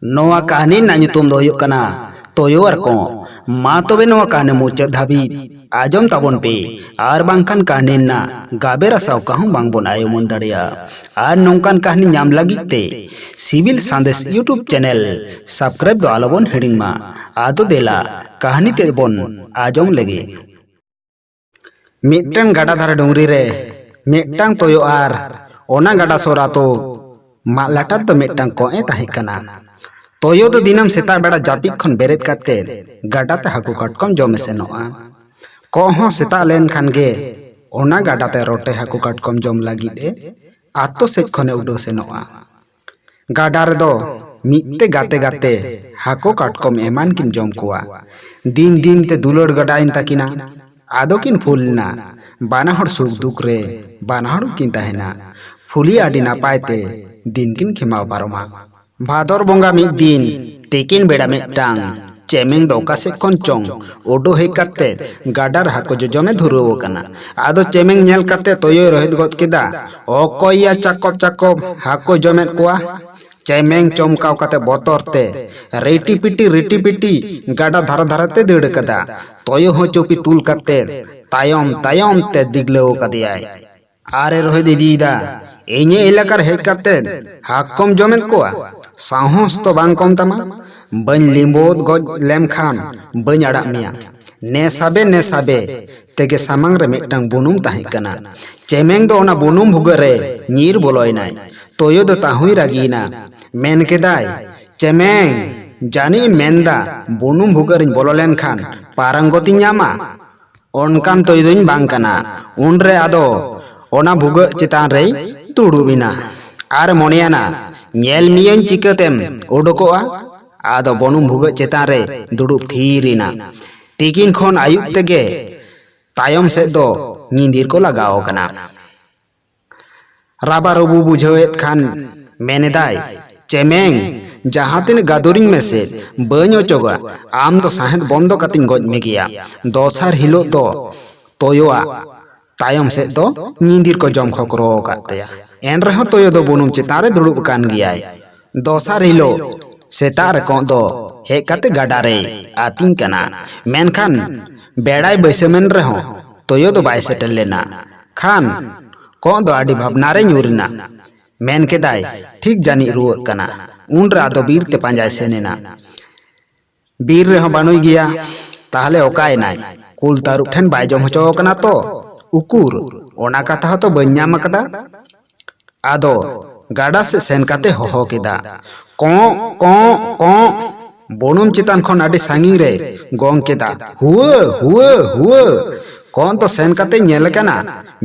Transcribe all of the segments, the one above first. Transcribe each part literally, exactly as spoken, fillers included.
ᱱᱚᱣᱟ ᱠᱟᱹᱦᱱᱤ ᱨᱮᱱᱟᱜ ᱧᱩᱛᱩᱢ ᱫᱚ ᱦᱩᱭᱩᱜ ᱠᱟᱱᱟ ᱛᱚᱭᱚ ᱟᱨ ᱠᱚᱸᱜ᱾ ᱢᱟ ᱛᱚᱵᱮ ᱱᱚᱣᱟ ᱠᱟᱹᱦᱱᱤ ᱢᱩᱪᱟᱹᱫ ᱫᱷᱟᱹᱵᱤᱡ ᱟᱸᱡᱚᱢ ᱛᱟᱵᱚᱱ ᱯᱮ, ᱟᱨ ᱵᱟᱝᱠᱷᱟᱱ ᱠᱟᱹᱦᱱᱤ ᱨᱮᱱᱟᱜ ᱜᱟᱵᱮ ᱨᱟᱥᱟ ᱚᱠᱟ ᱦᱚᱸ ᱵᱟᱝᱵᱚᱱ ᱟᱭ ᱩᱢᱟᱹᱱ ᱫᱟᱲᱮᱭᱟᱜᱼᱟ᱾ ᱟᱨ ᱱᱚᱝᱠᱟᱱ ᱠᱟᱹᱦᱱᱤ ᱧᱟᱢ ᱞᱟᱹᱜᱤᱫ ᱛᱮ ᱥᱤᱵᱤᱞ ᱥᱟᱸᱫᱮᱥ YouTube channel subscribe ᱫᱚ ᱟᱞᱚᱵᱚᱱ ᱦᱤᱲᱤᱧ ᱢᱟ᱾ ᱟᱫᱚ ᱫᱮᱞᱟ ᱠᱟᱹᱦᱱᱤ ᱛᱮᱫ ᱵᱚᱱ ᱟᱸᱡᱚᱢ ᱞᱮᱜᱮ᱾ ᱢᱤᱫᱴᱟᱝ ᱜᱟᱰᱟ ᱫᱷᱟᱨᱮ ᱰᱩᱝᱨᱤ ᱨᱮ ᱢᱤᱫᱴᱟᱝ ᱛᱚᱭᱚ ᱟᱨ ᱚᱱᱟ ᱜᱟᱰᱟ ᱥᱩᱨ ᱟᱛᱳ ᱢᱟᱜ ᱞᱟᱴᱟ ᱨᱮᱫᱚ ᱢᱤᱫᱴᱟᱝ ᱠᱚᱸᱜ ᱮ ᱛᱟᱦᱮᱸ ᱠᱟᱱᱟ᱾ ᱛᱚᱭᱚ ᱫᱚ ᱫᱤᱱᱟᱹᱢ ᱥᱮᱛᱟᱜ ᱵᱮᱲᱟ ᱡᱟᱹᱯᱤᱫ ᱠᱷᱚᱱ ᱵᱮᱨᱮᱫ ᱠᱟᱛᱮ ᱜᱟᱰᱟ ᱛᱮ ᱦᱟᱹᱠᱩ ᱠᱟᱴᱠᱚᱢ ᱡᱚᱢ ᱮ ᱥᱮᱱᱚᱜᱼᱟ᱾ ᱠᱚᱸᱜ ᱦᱚᱸ ᱥᱮᱛᱟᱜ ᱞᱮᱱᱠᱷᱟᱱ ᱜᱮ ᱚᱱᱟ ᱜᱟᱰᱟ ᱛᱮ ᱨᱚᱴᱮ ᱦᱟᱹᱠᱩ ᱠᱟᱴᱠᱚᱢ ᱡᱚᱢ ᱞᱟᱹᱜᱤᱫ ᱮ ᱟᱛᱳ ᱥᱮᱫ ᱠᱷᱚᱱᱮ ᱩᱰᱟᱹᱣ ᱥᱮᱱᱚᱜᱼᱟ᱾ ᱜᱟᱰᱟ ᱨᱮᱫᱚ ᱢᱤᱫ ᱛᱮ ᱜᱟᱛᱮ ᱜᱟᱛᱮ ᱦᱟᱹᱠᱩ ᱠᱟᱴᱠᱚᱢ ᱮᱢᱟᱱ ᱠᱤᱱ ᱡᱚᱢ ᱠᱚᱣᱟ᱾ ᱫᱤᱱ ᱫᱤᱱ ᱛᱮ ᱫᱩᱞᱟᱹᱲ ᱜᱟᱰᱟᱭᱮᱱ ᱛᱟᱹᱠᱤᱱᱟ᱾ ᱟᱫᱚ ᱠᱤᱱ ᱯᱷᱩᱞ ᱮᱱᱟ᱾ ᱵᱟᱱᱟ ᱦᱚᱲ ᱥᱩᱠ ᱫᱩᱠ ᱨᱮ ᱵᱟᱱᱟ ᱦᱚᱲ ᱠᱤᱱ ᱛᱟᱦᱮᱱᱟ᱾ ᱯᱷᱩᱞᱤ ᱟᱹᱰᱤ ᱱᱟᱯᱟᱭ ᱛᱮ ᱫᱤᱱ ᱠᱤᱱ ᱠᱷᱮᱢᱟᱣ ᱯᱟᱨᱚᱢᱟ᱾ ᱵᱷᱟᱫᱚᱨ ᱵᱚᱸᱜᱟ ᱢᱤᱫ ᱫᱤᱱ ᱛᱤᱠᱤᱱ ᱵᱮᱲᱟ ᱢᱤᱫᱴᱟᱝ ᱪᱮᱢᱮᱝ ᱫᱚ ᱚᱠᱟ ᱥᱮᱫ ᱠᱷᱚᱱ ᱪᱚᱝ ᱩᱰᱩᱠ ᱦᱮᱡ ᱠᱟᱛᱮ ᱜᱟᱰᱟ ᱨᱮ ᱦᱟᱹᱠᱩ ᱡᱚᱡᱚᱢᱮ ᱫᱷᱩᱨᱟᱹᱣ ᱟᱠᱟᱱᱟ᱾ ᱟᱫᱚ ᱪᱮᱢᱮᱝ ᱧᱮᱞ ᱠᱟᱛᱮ ᱛᱚᱭᱚᱭ ᱨᱚᱦᱮᱫ ᱜᱚᱫ ᱠᱮᱫᱟ, "ᱚᱠᱚᱭ ᱭᱟ ᱪᱟᱠᱚᱵ ᱪᱟᱠᱚᱵ ᱦᱟᱹᱠᱩ ᱡᱚᱢᱮᱫ ᱠᱚᱣᱟ?" ᱪᱮᱢᱮᱝ ᱪᱚᱢᱠᱟᱣ ᱠᱟᱛᱮ ᱵᱚᱛᱚᱨ ᱛᱮ ᱨᱤᱴᱤ ᱯᱤᱴᱤ ᱨᱤᱴᱤ ᱯᱤᱴᱤ ᱜᱟᱰᱟ ᱫᱷᱟᱨᱮ ᱫᱷᱟᱨᱮ ᱛᱮ ᱫᱟᱹᱲ ᱠᱟᱫᱟ᱾ ᱛᱚᱭᱚ ᱦᱚᱸ ᱪᱩᱯᱤ ᱛᱩᱞ ᱠᱟᱛᱮ ᱛᱟᱭᱚᱢ ᱛᱟᱭᱚᱢ ᱛᱮ ᱫᱤᱜᱽᱞᱟᱹᱣ ᱠᱟᱫᱮᱭᱟᱭ᱾ ᱟᱨᱮ ᱨᱚᱦᱮᱫ ᱤᱫᱤᱭᱮᱫᱟ, "ᱤᱧᱟᱹᱜ ᱮᱞᱟᱠᱟ ᱨᱮ ᱦᱮᱡ ᱠᱟᱛᱮ ᱦᱟᱹᱠᱩᱢ ᱡᱚᱢᱮᱫ ᱠᱚᱣᱟ? ᱥᱟᱦᱚᱥ ᱛᱚ ᱵᱟᱝ ᱠᱚᱢ ᱛᱟᱢᱟ᱾ ᱵᱟᱹᱧ ᱞᱤᱸᱵᱚᱫ ᱜᱚᱡ ᱞᱮᱢ ᱠᱷᱟᱱ ᱵᱟᱹᱧ ᱟᱲᱟᱜ ᱢᱮᱭᱟ᱾" ᱱᱮ ᱥᱟᱵᱮ ᱱᱮ ᱥᱟᱵᱮ ᱛᱮᱜᱮ ᱥᱟᱢᱟᱝ ᱨᱮ ᱢᱤᱫᱴᱟᱝ ᱵᱩᱱᱩᱢ ᱛᱟᱦᱮᱸ ᱠᱟᱱᱟ᱾ ᱪᱮᱢᱮᱝ ᱫᱚ ᱚᱱᱟ ᱵᱩᱱᱩᱢ ᱵᱷᱩᱜᱟᱹᱜ ᱨᱮ ᱧᱤᱨ ᱵᱚᱞᱚᱭᱮᱱᱟᱭ᱾ ᱛᱚᱭᱚ ᱫᱚ ᱛᱟᱹᱦᱩᱭ ᱨᱟᱹᱜᱤᱭᱮᱱᱟ᱾ ᱢᱮᱱ ᱠᱮᱫᱟᱭ, "ᱪᱮᱢᱮᱝ, ᱡᱟᱹᱱᱤᱡ ᱮᱢ ᱢᱮᱱᱫᱟ ᱵᱩᱱᱩᱢ ᱵᱷᱩᱜᱟᱹᱜ ᱨᱤᱧ ᱵᱚᱞᱚ ᱞᱮᱱᱠᱷᱟᱱ ᱯᱟᱨᱟᱝᱜᱚᱛᱤᱧ ᱧᱟᱢᱟ?" ᱚᱱᱠᱟᱱ ᱛᱚᱭᱚ ᱫᱚᱧ ᱵᱟᱝ ᱠᱟᱱᱟ᱾ ᱩᱱᱨᱮ ᱟᱫᱚ ᱚᱱᱟ ᱵᱷᱩᱜᱟᱹᱜ ᱪᱮᱛᱟᱱ ᱨᱮᱭ ᱫᱩᱲᱩᱵ ᱮᱱᱟ᱾ ᱟᱨ ᱢᱚᱱᱮᱭᱟᱱᱟ, "ᱧᱮᱞ ᱢᱤᱭᱟᱹᱧ ᱪᱤᱠᱟᱹᱛᱮᱢ ᱩᱰᱩᱠᱚᱜᱼᱟ?" ᱟᱫᱚ ᱵᱩᱱᱩᱢ ᱵᱷᱩᱜᱟᱹᱜ ᱪᱮᱛᱟᱱ ᱨᱮ ᱫᱩᱲᱩᱵ ᱛᱷᱤᱨ ᱮᱱᱟ᱾ ᱛᱤᱠᱤᱱ ᱠᱷᱚᱱ ᱟᱹᱭᱩᱵ ᱛᱮᱜᱮ ᱛᱟᱭᱚᱢ ᱥᱮᱫ ᱫᱚ ᱧᱤᱫᱤᱨ ᱠᱚ ᱞᱟᱜᱟᱣ ᱟᱠᱟᱱᱟ᱾ ᱨᱟᱵᱟ ᱨᱩᱵᱩ ᱵᱩᱡᱷᱟᱹᱣᱮᱫ ᱠᱷᱟᱱ ᱢᱮᱱᱮᱫᱟᱭ, "ᱪᱮᱢᱮᱝ, ᱡᱟᱦᱟᱸ ᱛᱤᱱᱟᱹᱜ ᱜᱟᱫᱩᱨᱤᱧ ᱢᱮᱥᱮ, ᱵᱟᱹᱧ ᱚᱪᱚᱜᱟ᱾ ᱟᱢ ᱫᱚ ᱥᱟᱦᱮᱫ ᱵᱚᱱᱫᱚ ᱠᱟᱛᱮᱧ ᱜᱚᱡ ᱢᱮᱜᱮᱭᱟ᱾" ᱫᱚᱥᱟᱨ ᱦᱤᱞᱳᱜ ᱫᱚ ᱛᱚᱭᱚᱣᱟᱜ ᱛᱟᱭᱚᱢ ᱥᱮᱫ ᱫᱚ ᱧᱤᱫᱤᱨ ᱠᱚ ᱡᱚᱢ ᱠᱷᱚᱠᱨᱚ ᱟᱠᱟᱫ ᱛᱟᱭᱟ᱾ ᱮᱱ ᱨᱮᱦᱚᱸ ᱛᱚᱭᱚ ᱫᱚ ᱵᱩᱱᱩᱢ ᱪᱮᱛᱟᱱ ᱨᱮ ᱫᱩᱲᱩᱵ ᱟᱠᱟᱱ ᱜᱮᱭᱟᱭ᱾ ᱫᱚᱥᱟᱨ ᱦᱤᱞᱳᱜ ᱥᱮᱛᱟᱜ ᱨᱮ ᱠᱚᱸᱜ ᱫᱚ ᱦᱮᱡ ᱠᱟᱛᱮ ᱜᱟᱰᱟ ᱨᱮᱭ ᱟᱹᱛᱤᱧ ᱠᱟᱱᱟ᱾ ᱢᱮᱱᱠᱷᱟᱱ ᱵᱮᱲᱟᱭ ᱵᱟᱹᱭᱥᱟᱹᱢᱮᱱ ᱨᱮᱦᱚᱸ ᱛᱳᱭᱳ ᱫᱚ ᱵᱟᱭ ᱥᱮᱴᱮᱨ ᱞᱮᱱᱟ᱾ ᱠᱷᱟᱱ ᱠᱚᱸᱜ ᱫᱚ ᱟᱹᱰᱤ ᱵᱷᱟᱵᱽᱱᱟ ᱨᱮ ᱧᱩᱨ ᱮᱱᱟ᱾ ᱢᱮᱱ ᱠᱮᱫᱟᱭ, "ᱴᱷᱤᱠ ᱡᱟᱹᱱᱤᱡ ᱨᱩᱣᱟᱹᱜ ᱠᱟᱱᱟ᱾" ᱩᱱᱨᱮ ᱟᱫᱚ ᱵᱤᱨ ᱛᱮ ᱯᱟᱸᱡᱟᱭ ᱥᱮᱱ ᱮᱱᱟ᱾ ᱵᱤᱨ ᱨᱮᱦᱚᱸ ᱵᱟᱹᱱᱩᱭ ᱜᱮᱭᱟ᱾ ᱛᱟᱦᱞᱮ ᱚᱠᱟᱭᱮᱱᱟᱭ? ᱠᱩᱞ ᱛᱟᱹᱨᱩᱵ ᱴᱷᱮᱱ ᱵᱟᱭ ᱡᱚᱢ ᱦᱚᱪᱚ ᱟᱠᱟᱱᱟ ᱛᱚ? ᱩᱠᱩᱨ, ᱚᱱᱟ ᱠᱟᱛᱷᱟ ᱦᱚᱸᱛᱚ ᱵᱟᱹᱧ ᱧᱟᱢ ᱟᱠᱟᱫᱟ᱾ ᱟᱫᱚ ᱜᱟᱰᱟ ᱥᱮᱫ ᱥᱮᱱ ᱠᱟᱛᱮ ᱦᱚᱦᱚ ᱠᱮᱫᱟ, "ᱠᱚᱸᱜ, ᱠᱚᱸᱜ, ᱠᱚᱸᱜ!" ᱵᱩᱱᱩᱢ ᱪᱮᱛᱟᱱ ᱠᱷᱚᱱ ᱟᱹᱰᱤ ᱥᱟᱺᱜᱤᱧ ᱨᱮ ᱜᱚᱝ ᱠᱮᱫᱟ, "ᱦᱩᱣᱟᱹ, ᱦᱩᱣᱟᱹ, ᱦᱩᱣᱟᱹ!" ᱠᱚᱸᱜ ᱫᱚ ᱥᱮᱱ ᱠᱟᱛᱮ ᱧᱮᱞ ᱠᱟᱱᱟ,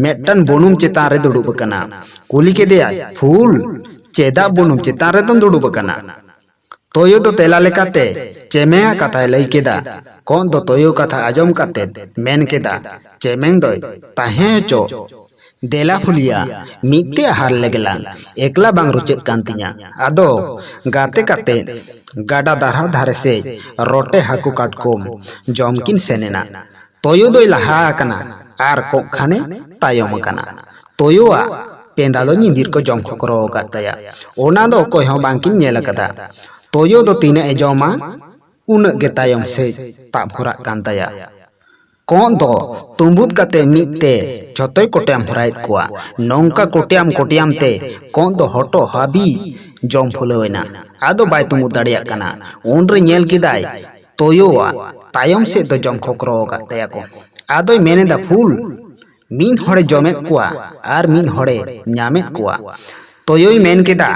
ᱢᱤᱫᱴᱟᱝ ᱵᱩᱱᱩᱢ ᱪᱮᱛᱟᱱ ᱨᱮ ᱫᱩᱲᱩᱵ ᱟᱠᱟᱱᱟ᱾ ᱠᱩᱞᱤ ᱠᱮᱫᱮᱭᱟᱭ, "ᱯᱷᱩᱞ, ᱪᱮᱫᱟᱜ ᱵᱩᱱᱩᱢ ᱪᱮᱛᱟᱱ ᱨᱮᱫᱚᱢ ᱫᱩᱲᱩᱵ ᱟᱠᱟᱱᱟ?" ᱛᱳᱭᱳ ᱫᱚ ᱛᱮᱞᱟ ᱞᱮᱠᱟᱛᱮ ᱪᱮᱢᱮᱧᱟᱜ ᱠᱟᱛᱷᱟᱭ ᱞᱟᱹᱭ ᱠᱮᱫᱟ᱾ ᱠᱚᱸᱜ ᱫᱚ ᱛᱳᱭᱳ ᱠᱟᱛᱷᱟ ᱟᱸᱡᱚᱢ ᱠᱟᱛᱮ ᱢᱮᱱ ᱠᱮᱫᱟ, "ᱪᱮᱢᱮᱧ ᱫᱚᱭ ᱛᱟᱦᱮᱸ ᱦᱚᱪᱚ᱾ ᱫᱮᱞᱟ ᱯᱷᱩᱞᱤᱭᱟ, ᱢᱤᱫ ᱛᱮ ᱟᱦᱟᱨ ᱞᱮᱜᱮ ᱞᱟᱝ, ᱮᱠᱞᱟ ᱵᱟᱝ ᱨᱩᱪᱟᱹᱜ ᱠᱟᱱ ᱛᱤᱧᱟ᱾" ᱟᱫᱚ ᱜᱟᱛᱮ ᱠᱟᱛᱮ ᱜᱟᱰᱟ ᱫᱟᱨᱦᱟ ᱫᱷᱟᱨᱮ ᱥᱮᱫ ᱨᱚᱴᱮ ᱦᱟᱹᱠᱩ ᱠᱟᱴᱠᱚᱢ ᱡᱚᱢ ᱠᱤᱱ ᱥᱮᱱ ᱮᱱᱟ᱾ ᱛᱳᱭᱳ ᱫᱚᱭ ᱞᱟᱦᱟ ᱟᱠᱟᱱᱟ ᱟᱨ ᱠᱚᱸᱜ ᱠᱷᱟᱱᱮ ᱛᱟᱭᱚᱢ ᱟᱠᱟᱱᱟ᱾ ᱛᱳᱭᱳᱣᱟᱜ ᱯᱮᱸᱫᱟ ᱫᱚ ᱧᱤᱫᱤᱨ ᱠᱚ ᱡᱚᱢ ᱠᱷᱚᱠᱨᱚ ᱟᱠᱟᱫ ᱛᱟᱭᱟ᱾ ᱚᱱᱟ ᱫᱚ ᱚᱠᱚᱭ ᱦᱚᱸ ᱵᱟᱝ ᱠᱤᱱ ᱧᱮᱞ ᱟᱠᱟᱫᱟ᱾ ᱛᱳᱭᱳ ᱫᱚ ᱛᱤᱱᱟᱹᱜ ᱮ ᱡᱚᱢᱟ, ᱩᱱᱟᱹᱜ ᱜᱮ ᱛᱟᱭᱚᱢ ᱥᱮᱫ ᱛᱟᱵ ᱦᱚᱨᱟᱜ ᱠᱟᱱ ᱛᱟᱭᱟ᱾ ᱠᱚᱸᱜ ᱫᱚ ᱛᱩᱸᱵᱩᱫ ᱠᱟᱛᱮ ᱢᱤᱫ ᱛᱮ ᱡᱷᱚᱛᱚᱭ ᱠᱚᱴᱮᱢ ᱦᱚᱨᱟᱭᱮᱫ ᱠᱚᱣᱟ᱾ ᱱᱚᱝᱠᱟ ᱠᱚᱴᱮᱢ ᱠᱚᱴᱮᱢ ᱛᱮ ᱠᱚᱸᱜ ᱫᱚ ᱦᱚᱴᱚᱜ ᱦᱟᱹᱵᱤᱡ ᱡᱚᱢ ᱯᱷᱩᱞᱟᱹᱣ ᱮᱱᱟ᱾ ᱟᱫᱚ ᱵᱟᱭ ᱛᱩᱸᱵᱩᱫ ᱫᱟᱲᱮᱭᱟᱜ ᱠᱟᱱᱟ᱾ ᱩᱱᱨᱮ ᱧᱮᱞ ᱠᱮᱫᱟᱭ, ᱛᱳᱭᱳᱣᱟᱜ ᱛᱟᱭᱚᱢ ᱥᱮᱫ ᱫᱚ ᱡᱚᱢ ᱠᱷᱚᱠᱨᱚ ᱟᱠᱟᱫ ᱛᱟᱭᱟ ᱠᱚ᱾ ᱟᱫᱚᱭ ᱢᱮᱱ ᱮᱫᱟ, "ᱯᱷᱩᱞ, ᱢᱤᱫ ᱦᱚᱲᱮ ᱡᱚᱢᱮᱫ ᱠᱚᱣᱟ ᱟᱨ ᱢᱤᱫ ᱦᱚᱲᱮ ᱧᱟᱢᱮᱫ ᱠᱚᱣᱟ᱾" ᱛᱳᱭᱳᱭ ᱢᱮᱱ ᱠᱮᱫᱟ,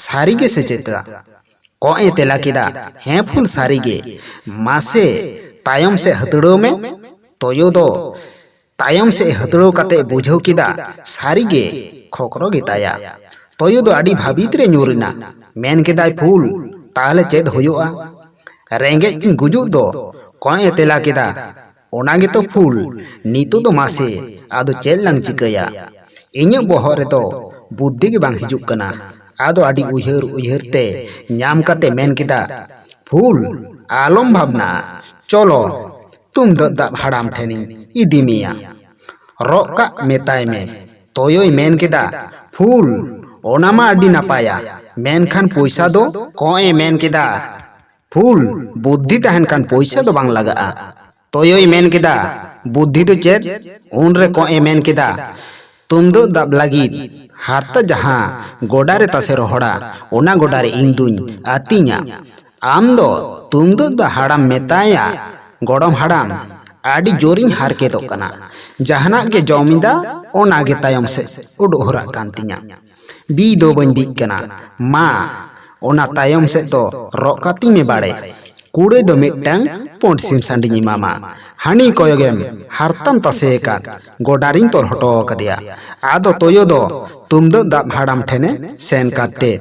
"ᱥᱟᱹᱨᱤ ᱜᱮ ᱥᱮ ᱪᱮᱛᱟ?" ᱠᱚᱸᱜ ᱮ ᱛᱮᱞᱟ ᱠᱮᱫᱟ, "ᱦᱮᱸ ᱯᱷᱩᱞ, ᱥᱟᱹᱨᱤ ᱜᱮ᱾ ᱢᱟᱥᱮ ᱛᱟᱭᱚᱢ ᱥᱮᱫ ᱦᱟᱹᱛᱲᱟᱹᱣ ᱢᱮ᱾" ᱛᱳᱭᱳ ᱫᱚ ᱛᱟᱭᱚᱢ ᱥᱮᱫ ᱦᱟᱹᱛᱲᱟᱹᱣ ᱠᱟᱛᱮ ᱵᱩᱡᱷᱟᱹᱣ ᱠᱮᱫᱟ, ᱥᱟᱹᱨᱤ ᱜᱮ ᱠᱷᱚᱠᱨᱚ ᱜᱮᱛᱟᱭᱟ᱾ ᱛᱳᱭᱳ ᱫᱚ ᱟᱹᱰᱤ ᱵᱷᱟᱹᱵᱤᱛ ᱨᱮ ᱧᱩᱨ ᱮᱱᱟ᱾ ᱢᱮᱱ ᱠᱮᱫᱟᱭ, "ᱯᱷᱩᱞ, ᱛᱟᱦᱞᱮ ᱪᱮᱫ ᱦᱩᱭᱩᱜᱼᱟ? ᱨᱮᱸᱜᱮᱡ ᱛᱤᱧ ᱜᱩᱡᱩᱜ ᱫᱚ᱾" ᱠᱚᱸᱜ ᱮ ᱛᱮᱞᱟ ᱠᱮᱫᱟ, "ᱚᱱᱟ ᱜᱮᱛᱚ ᱯᱷᱩᱞ, ᱱᱤᱛᱚᱜ ᱫᱚ ᱢᱟᱥᱮ ᱟᱫᱚ ᱪᱮᱫ ᱞᱟᱝ ᱪᱤᱠᱟᱹᱭᱟ? ᱤᱧᱟᱹᱜ ᱵᱚᱦᱚᱜ ᱨᱮᱫᱚ ᱵᱩᱫᱽᱫᱷᱤ ᱜᱮ ᱵᱟᱝ ᱦᱤᱡᱩᱜ ᱠᱟᱱᱟ᱾" ᱟᱫᱚ ᱟᱹᱰᱤ ᱩᱭᱦᱟᱹᱨ ᱩᱭᱦᱟᱹᱨ ᱛᱮ ᱧᱟᱢ ᱠᱟᱛᱮ ᱢᱮᱱ ᱠᱮᱫᱟ, "ᱯᱷᱩᱞ, ᱟᱞᱚᱢ ᱵᱷᱟᱵᱽᱱᱟ, ᱪᱚᱞᱚ ᱛᱩᱢᱫᱟᱹᱜ ᱫᱟᱵ ᱦᱟᱲᱟᱢ ᱴᱷᱮᱱᱤᱧ ᱤᱫᱤ ᱢᱮᱭᱟ᱾ ᱨᱚᱜ ᱠᱟᱜ ᱢᱮᱛᱟᱭ ᱢᱮ᱾" ᱛᱳᱭᱳᱭ ᱢᱮᱱ ᱠᱮᱫᱟ, "ᱯᱷᱩᱞ, ᱚᱱᱟ ᱢᱟ ᱟᱹᱰᱤ ᱱᱟᱯᱟᱭᱟ, ᱢᱮᱱᱠᱷᱟᱱ ᱯᱚᱭᱥᱟ ᱫᱚ ᱠᱚᱸᱜ ᱮ ᱢᱮᱱ ᱠᱮᱫᱟ, ᱯᱷᱩᱞ, ᱵᱩᱫᱽᱫᱷᱤ ᱛᱟᱦᱮᱱ ᱠᱷᱟᱱ ᱯᱚᱭᱥᱟ ᱫᱚ ᱵᱟᱝ ᱞᱟᱜᱟᱜᱼᱟ᱾ ᱛᱚᱭᱚᱭ ᱢᱮᱱ ᱠᱮᱫᱟ, ᱵᱩᱫᱽᱫᱷᱤ ᱫᱚ ᱪᱮᱫ? ᱩᱱᱨᱮ ᱠᱚᱸᱜ ᱮ ᱢᱮᱱ ᱠᱮᱫᱟ, ᱛᱩᱢᱫᱟᱹᱜ ᱫᱟᱵ ᱞᱟᱹᱜᱤᱫ ᱦᱟᱨᱛᱟ ᱡᱟᱦᱟᱸ ᱜᱚᱰᱟ ᱨᱮ ᱛᱟᱥᱮ ᱨᱚᱦᱚᱲᱟ, ᱚᱱᱟ ᱜᱚᱰᱟ ᱨᱮ ᱤᱧ ᱫᱩᱧ ᱟᱹᱛᱤᱧᱟ᱾ ᱟᱢ ᱫᱚ ᱛᱩᱢᱫᱟᱹᱜ ᱫᱟᱵ ᱦᱟᱲᱟᱢ ᱢᱮᱛᱟᱭᱟ, ᱜᱚᱲᱚᱢ ᱦᱟᱲᱟᱢ, ᱟᱹᱰᱤ ᱡᱳᱨᱤᱧ ᱦᱟᱨᱠᱮᱛᱚᱜ ᱠᱟᱱᱟ᱾ ᱡᱟᱦᱟᱱᱟᱜ ᱜᱮ ᱡᱚᱢ ᱮᱫᱟ, ᱚᱱᱟ ᱜᱮ ᱛᱟᱭᱚᱢ ᱥᱮᱫ ᱩᱰᱩᱠ ᱦᱚᱨᱟᱜ ᱠᱟᱱ ᱛᱤᱧᱟ᱾ ᱵᱤ ᱫᱚ ᱵᱟᱹᱧ ᱵᱤᱜ ᱠᱟᱱᱟ᱾ ᱢᱟ, ᱚᱱᱟ ᱛᱟᱭᱚᱢ ᱥᱮᱫ ᱫᱚ ᱨᱚᱜ ᱠᱟᱹᱛᱤᱧ ᱢᱮ ᱵᱟᱲᱮ᱾ ᱠᱩᱲᱟᱹᱭ ᱫᱚ ᱢᱤᱫᱴᱟᱝ ᱯᱩᱸᱰ ᱥᱤᱢ ᱥᱟᱺᱰᱤᱧ ᱮᱢᱟᱢᱟ᱾ ᱦᱟᱹᱱᱤ ᱠᱚᱭᱚᱜᱮᱢ ᱦᱟᱨᱛᱟᱢ ᱛᱟᱥᱮ ᱟᱠᱟᱫ, ᱜᱚᱰᱟ ᱨᱤᱧ ᱛᱚᱞ ᱦᱚᱴᱚ ᱟᱠᱟᱫᱮᱭᱟ᱾ ᱟᱫᱚ ᱛᱚᱭᱚ ᱫᱚ ᱛᱩᱢᱫᱟᱹᱜ ᱫᱟᱵ ᱦᱟᱲᱟᱢ ᱴᱷᱮᱱᱮ ᱥᱮᱱ ᱠᱟᱛᱮ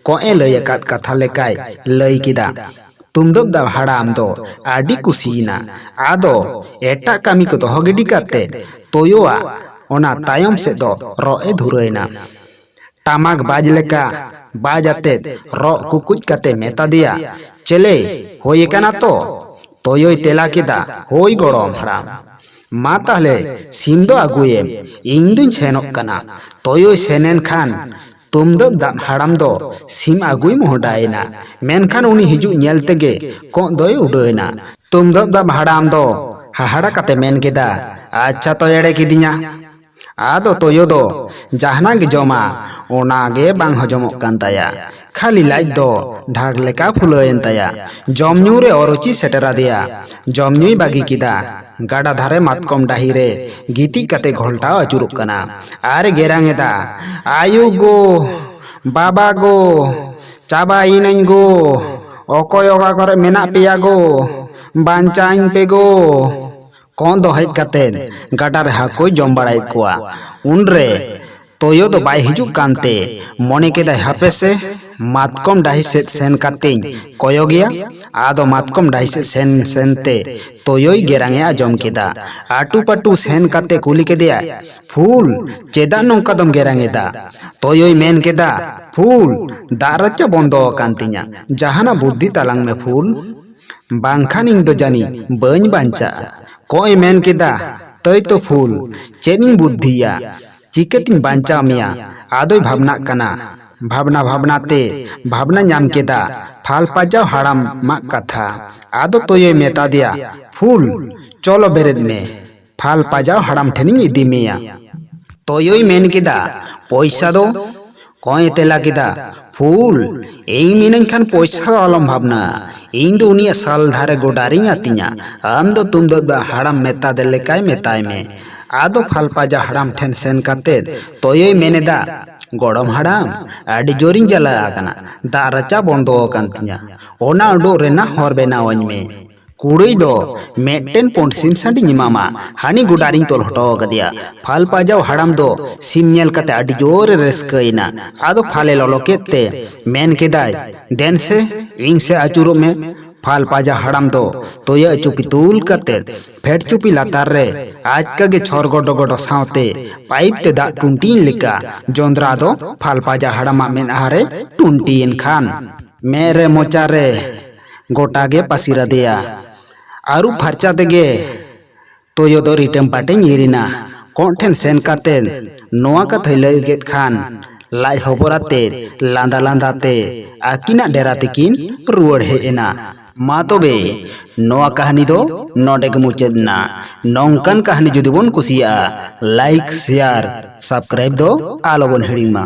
ᱠᱚᱸᱜ ᱮ ᱞᱟᱹᱭ ᱟᱠᱟᱫ ᱠᱟᱛᱷᱟ ᱞᱮᱠᱟᱭ ᱞᱟᱹᱭ ᱠᱮᱫᱟ᱾ ᱛᱩᱢᱫᱟᱹᱜ ᱫᱟᱵ ᱦᱟᱲᱟᱢ ᱫᱚ ᱟᱹᱰᱤ ᱠᱩᱥᱤᱭᱮᱱᱟ᱾ ᱟᱫᱚ ᱮᱴᱟᱜ ᱠᱟᱹᱢᱤ ᱠᱚ ᱫᱚᱦᱚ ᱜᱤᱰᱤ ᱠᱟᱛᱮ ᱛᱚᱭᱚᱣᱟᱜ ᱚᱱᱟ ᱛᱟᱭᱚᱢ ᱥᱮᱫ ᱫᱚ ᱨᱚᱜ ᱮ ᱫᱷᱩᱨᱟᱹᱣᱮᱱᱟ᱾ ᱴᱟᱢᱟᱠ ᱵᱟᱡᱽ ᱞᱮᱠᱟ ᱵᱟᱡᱽ ᱟᱛᱮᱫ ᱨᱚᱜ ᱠᱩᱠᱩᱡ ᱠᱟᱛᱮ ᱢᱮᱛᱟ ᱫᱮᱭᱟ, ᱪᱮᱞᱮ, ᱦᱳᱭ ᱟᱠᱟᱱᱟ ᱛᱚ? ᱛᱚᱭᱚᱭ ᱛᱮᱞᱟ ᱠᱮᱫᱟ, ᱦᱳᱭ ᱜᱚᱲᱚᱢ ᱦᱟᱲᱟᱢ᱾ ᱢᱟ ᱛᱟᱦᱞᱮ ᱥᱤᱢ ᱫᱚ ᱟᱹᱜᱩᱭᱮᱢ, ᱤᱧ ᱫᱩᱧ ᱥᱮᱱᱚᱜ ᱠᱟᱱᱟ᱾ ᱛᱚᱭᱚᱭ ᱥᱮᱱᱮᱱ ᱠᱷᱟᱱ ᱛᱩᱢᱫᱟᱹᱵ ᱫᱟᱵ ᱦᱟᱲᱟᱢ ᱫᱚ ᱥᱤᱢ ᱟᱹᱜᱩᱭ ᱢᱚᱦᱰᱟᱭᱮᱱᱟ᱾ ᱢᱮᱱᱠᱷᱟᱱ ᱩᱱᱤ ᱦᱤᱡᱩᱜ ᱧᱮᱞ ᱛᱮᱜᱮ ᱠᱚᱸᱜ ᱫᱚᱭ ᱩᱰᱟᱹᱣᱮᱱᱟ᱾ ᱛᱩᱢᱫᱟᱹᱵ ᱫᱟᱵ ᱦᱟᱲᱟᱢ ᱫᱚ ᱦᱟᱦᱟᱲᱟ ᱠᱟᱛᱮ ᱢᱮᱱ ᱠᱮᱫᱟ, ᱟᱪᱪᱷᱟ ᱛᱚ ᱮᱲᱮ ᱠᱤᱫᱤᱧᱟ᱾ ᱟᱫᱚ ᱛᱚᱭᱚ ᱫᱚ ᱡᱟᱦᱟᱱᱟᱜ ᱜᱮ ᱡᱚᱢᱟ, ᱚᱱᱟ ᱜᱮ ᱵᱟᱝ ᱦᱚᱡᱚᱢᱚᱜ ᱠᱟᱱ ᱛᱟᱭᱟ᱾ ᱠᱷᱟᱹᱞᱤ ᱞᱟᱡ ᱫᱚ ᱰᱷᱟᱠ ᱞᱮᱠᱟ ᱯᱷᱩᱞᱟᱹᱣᱮᱱ ᱛᱟᱭᱟ᱾ ᱡᱚᱢ ᱧᱩ ᱨᱮ ᱚᱨᱩᱪᱤ ᱥᱮᱴᱮᱨ ᱟᱫᱮᱭᱟ᱾ ᱡᱚᱢ ᱧᱩᱭ ᱵᱟᱹᱜᱤ ᱠᱮᱫᱟ᱾ ᱜᱟᱰᱟ ᱫᱷᱟᱨᱮ ᱢᱟᱛᱠᱚᱢ ᱰᱟᱹᱦᱤ ᱨᱮ ᱜᱤᱛᱤᱡ ᱠᱟᱛᱮ ᱜᱷᱚᱞᱴᱟᱣ ᱟᱹᱪᱩᱨᱚᱜ ᱠᱟᱱᱟ᱾ ᱟᱨ ᱮ ᱜᱮᱨᱟᱝ ᱮᱫᱟ, ᱟᱭᱳ ᱜᱳ, ᱵᱟᱵᱟ ᱜᱳ, ᱪᱟᱵᱟᱭᱤᱱᱟᱹᱧ ᱜᱳ, ᱚᱠᱚᱭ ᱚᱠᱟ ᱠᱚᱨᱮ ᱢᱮᱱᱟᱜ ᱯᱮᱭᱟ ᱜᱳ, ᱵᱟᱧᱪᱟᱣᱤᱧ ᱯᱮ ᱜᱳ᱾ ᱠᱚᱸᱜ ᱫᱚ ᱦᱮᱡ ᱠᱟᱛᱮ ᱜᱟᱰᱟ ᱨᱮ ᱦᱟᱹᱠᱩᱭ ᱡᱚᱢ ᱵᱟᱲᱟᱭᱮᱫ ᱠᱚᱣᱟ᱾ ᱩᱱᱨᱮ ᱛᱚᱭᱚ ᱫᱚ ᱵᱟᱭ ᱦᱤᱡᱩᱜ ᱠᱟᱱᱛᱮ ᱢᱚᱱᱮ ᱠᱮᱫᱟᱭ, ᱦᱟᱯᱮ ᱥᱮ, ᱢᱟᱛᱠᱚᱢ ᱰᱟᱹᱦᱤ ᱥᱮᱫ ᱥᱮᱱ ᱠᱟᱛᱮᱧ ᱠᱚᱭᱚᱜᱮᱭᱟ᱾ ᱟᱫᱚ ᱢᱟᱛᱠᱚᱢ ᱰᱟᱹᱦᱤ ᱥᱮᱫ ᱥᱮᱱ ᱥᱮᱱᱛᱮ ᱛᱚᱭᱚᱭ ᱜᱮᱨᱟᱝ ᱮ ᱟᱸᱡᱚᱢ ᱠᱮᱫᱟ᱾ ᱟᱹᱴᱩ ᱯᱟᱹᱴᱩ ᱥᱮᱱ ᱠᱟᱛᱮ ᱠᱩᱞᱤ ᱠᱮᱫᱮᱭᱟᱭ, ᱯᱷᱩᱞ, ᱪᱮᱫᱟᱜ ᱱᱚᱝᱠᱟ ᱫᱚᱢ ᱜᱮᱨᱟᱝ ᱮᱫᱟ? ᱛᱚᱭᱚᱭ ᱢᱮᱱ ᱠᱮᱫᱟ, ᱯᱷᱩᱞ, ᱫᱟᱜ ᱨᱟᱪᱟ ᱵᱚᱱᱫᱚ ᱟᱠᱟᱱ ᱛᱤᱧᱟ᱾ ᱡᱟᱦᱟᱱᱟᱜ ᱵᱩᱫᱽᱫᱷᱤ ᱛᱟᱞᱟᱝ ᱢᱮ ᱯᱷᱩᱞ, ᱵᱟᱝᱠᱷᱟᱱ ᱤᱧ ᱫᱚ ᱡᱟᱹᱱᱤᱡ ᱵᱟᱹᱧ ᱵᱟᱧᱪᱟᱜᱼᱟ᱾ ᱠᱚᱸᱜ ᱮ ᱢᱮᱱ ᱠᱮᱫᱟ, ᱛᱟᱹᱭ ᱛᱚ ᱯᱷᱩᱞ, ᱪᱮᱫ ᱤᱧ ᱵᱩᱫᱽᱫᱷᱤᱭᱟ? ᱪᱤᱠᱟᱹᱛᱤᱧ ᱵᱟᱧᱪᱟᱣ ᱢᱮᱭᱟ? ᱟᱫᱚᱭ ᱵᱷᱟᱵᱽᱱᱟᱜ ᱠᱟᱱᱟ᱾ ᱵᱷᱟᱵᱽᱱᱟ ᱵᱷᱟᱵᱽᱱᱟ ᱛᱮ ᱵᱷᱟᱵᱽᱱᱟ ᱧᱟᱢ ᱠᱮᱫᱟ ᱯᱷᱟᱞ ᱯᱟᱡᱟᱣ ᱦᱟᱲᱟᱢᱟᱜ ᱠᱟᱛᱷᱟ᱾ ᱟᱫᱚ ᱛᱚᱭᱚᱭ ᱢᱮᱛᱟ ᱫᱮᱭᱟ, "ᱯᱷᱩᱞ, ᱪᱚᱞᱚ ᱵᱮᱨᱮᱫ ᱢᱮ, ᱯᱷᱟᱞ ᱯᱟᱡᱟᱣ ᱦᱟᱲᱟᱢ ᱴᱷᱮᱱᱤᱧ ᱤᱫᱤ ᱢᱮᱭᱟ᱾" ᱛᱚᱭᱚᱭ ᱢᱮᱱ ᱠᱮᱫᱟ, "ᱯᱚᱭᱥᱟ ᱫᱚ?" ᱠᱚᱸᱭᱮ ᱛᱮᱞᱟ ᱠᱮᱫᱟ, "ᱯᱷᱩᱞ, ᱤᱧ ᱢᱤᱱᱟᱹᱧ ᱠᱷᱟᱱ ᱯᱚᱭᱥᱟ ᱫᱚ ᱟᱞᱚᱢ ᱵᱷᱟᱵᱽᱱᱟ᱾ ᱤᱧ ᱫᱚ ᱩᱱᱤᱭᱟᱜ ᱥᱟᱞ ᱫᱷᱟᱨᱮ ᱜᱚᱰᱟ ᱨᱤᱧ ᱟᱹᱛᱤᱧᱟ᱾ ᱟᱢ ᱫᱚ ᱛᱩᱢᱫᱟᱹᱜ ᱫᱟᱜ ᱦᱟᱲᱟᱢ ᱢᱮᱛᱟ ᱫᱮ ᱞᱮᱠᱟᱭ ᱢᱮᱛᱟᱭ ᱢᱮ᱾" ᱟᱫᱚ ᱯᱷᱟᱞ ᱯᱟᱡᱟᱣ ᱦᱟᱲᱟᱢ ᱴᱷᱮᱱ ᱥᱮᱱ ᱠᱟᱛᱮ ᱛᱚᱭᱚᱭ ᱢᱮᱱ ᱮᱫᱟ, "ᱜᱚᱲᱚᱢ ᱦᱟᱲᱟᱢ, ᱟᱹᱰᱤ ᱡᱳᱨᱤᱧ ᱡᱟᱞᱟ ᱟᱠᱟᱱᱟ᱾ ᱫᱟᱜ ᱨᱟᱪᱟ ᱵᱚᱱᱫᱚ ᱟᱠᱟᱱ ᱛᱤᱧᱟ᱾ ᱚᱱᱟ ᱩᱰᱩᱜ ᱨᱮᱱᱟᱜ ᱦᱚᱨ ᱵᱮᱱᱟᱣᱟᱹᱧ ᱢᱮ᱾ ᱠᱩᱲᱟᱹᱭ ᱫᱚ ᱢᱤᱫᱴᱮᱱ ᱯᱩᱸᱰ ᱥᱤᱢ ᱥᱟᱺᱰᱤᱧ ᱮᱢᱟᱢᱟ, ᱦᱟᱹᱱᱤ ᱜᱚᱰᱟ ᱨᱤᱧ ᱛᱚᱞ ᱦᱚᱴᱚ ᱟᱠᱟᱫᱮᱭᱟ᱾" ᱯᱷᱟᱞ ᱯᱟᱡᱟᱣ ᱦᱟᱲᱟᱢ ᱫᱚ ᱥᱤᱢ ᱧᱮᱞ ᱠᱟᱛᱮ ᱟᱹᱰᱤ ᱡᱳᱨᱮ ᱨᱟᱹᱥᱠᱟᱹᱭᱮᱱᱟ᱾ ᱟᱫᱚ ᱯᱷᱟᱞᱮ ᱞᱚᱞᱚ ᱠᱮᱫ ᱛᱮ ᱢᱮᱱ ᱠᱮᱫᱟᱭ, "ᱫᱮᱱ ᱥᱮ, ᱤᱧ ᱥᱮ ᱟᱹᱪᱩᱨᱚᱜ ᱢᱮ᱾" ᱯᱷᱟᱞ ᱯᱟᱡᱟᱣ ᱦᱟᱲᱟᱢ ᱫᱚ ᱛᱚᱭᱚ ᱪᱩᱯᱤ ᱛᱩᱞ ᱠᱟᱛᱮ ᱯᱷᱮᱰ ᱪᱩᱯᱤ ᱞᱟᱛᱟᱨ ᱨᱮ ᱟᱪᱠᱟ ᱜᱮ ᱪᱷᱚᱨ ᱜᱚᱰᱚ ᱜᱚᱰᱚ ᱥᱟᱶᱛᱮ ᱯᱟᱭᱤᱯ ᱛᱮ ᱫᱟᱜ ᱴᱩᱱᱴᱤᱧ ᱞᱮᱠᱟ ᱡᱚᱸᱫᱽᱨᱟ ᱫᱚ ᱯᱷᱟᱞ ᱯᱟᱡᱟᱣ ᱦᱟᱲᱟᱢᱟᱜ ᱢᱮᱫᱦᱟ ᱨᱮ ᱴᱩᱱᱴᱤᱭᱮᱱ ᱠᱷᱟᱱ, ᱢᱮᱫ ᱨᱮ ᱢᱚᱪᱟ ᱨᱮ ᱜᱚᱴᱟ ᱜᱮ ᱯᱟᱹᱥᱤᱨ ᱟᱫᱮᱭᱟ᱾ ᱟᱹᱨᱩᱵ ᱯᱷᱟᱨᱪᱟ ᱛᱮᱜᱮ ᱛᱚᱭᱚ ᱫᱚ ᱨᱤᱴᱟᱹᱢ ᱯᱟᱴᱮ ᱧᱤᱨ ᱮᱱᱟ᱾ ᱠᱚᱸᱜ ᱴᱷᱮᱱ ᱥᱮᱱ ᱠᱟᱛᱮ ᱱᱚᱣᱟ ᱠᱟᱛᱷᱟᱭ ᱞᱟᱹᱭ ᱠᱮᱫ ᱠᱷᱟᱱ, ᱞᱟᱡ ᱦᱚᱵᱚᱨ ᱟᱛᱮ ᱞᱟᱸᱫᱟ ᱞᱟᱸᱫᱟ ᱛᱮ ᱟᱹᱠᱤᱱᱟᱜ ᱰᱮᱨᱟ ᱛᱮᱠᱤᱱ ᱨᱩᱣᱟᱹᱲ ᱦᱮᱡ ᱮᱱᱟ᱾ ᱢᱟ ᱛᱚᱵᱮ, ᱱᱚᱣᱟ ᱠᱟᱹᱦᱱᱤ ᱫᱚ ᱱᱚᱰᱮ ᱜᱮ ᱢᱩᱪᱟᱹᱫ ᱮᱱᱟ᱾ ᱱᱚᱝᱠᱟᱱ ᱠᱟᱹᱦᱱᱤ ᱡᱩᱫᱤ ᱵᱚᱱ ᱠᱩᱥᱤᱭᱟᱜᱼᱟ, ᱞᱟᱭᱤᱠ, ᱥᱮᱭᱟᱨ, ᱥᱟᱵᱥᱠᱨᱟᱭᱤᱵ ᱫᱚ ᱟᱞᱚ ᱵᱚᱱ ᱦᱤᱲᱤᱧ ᱢᱟ᱾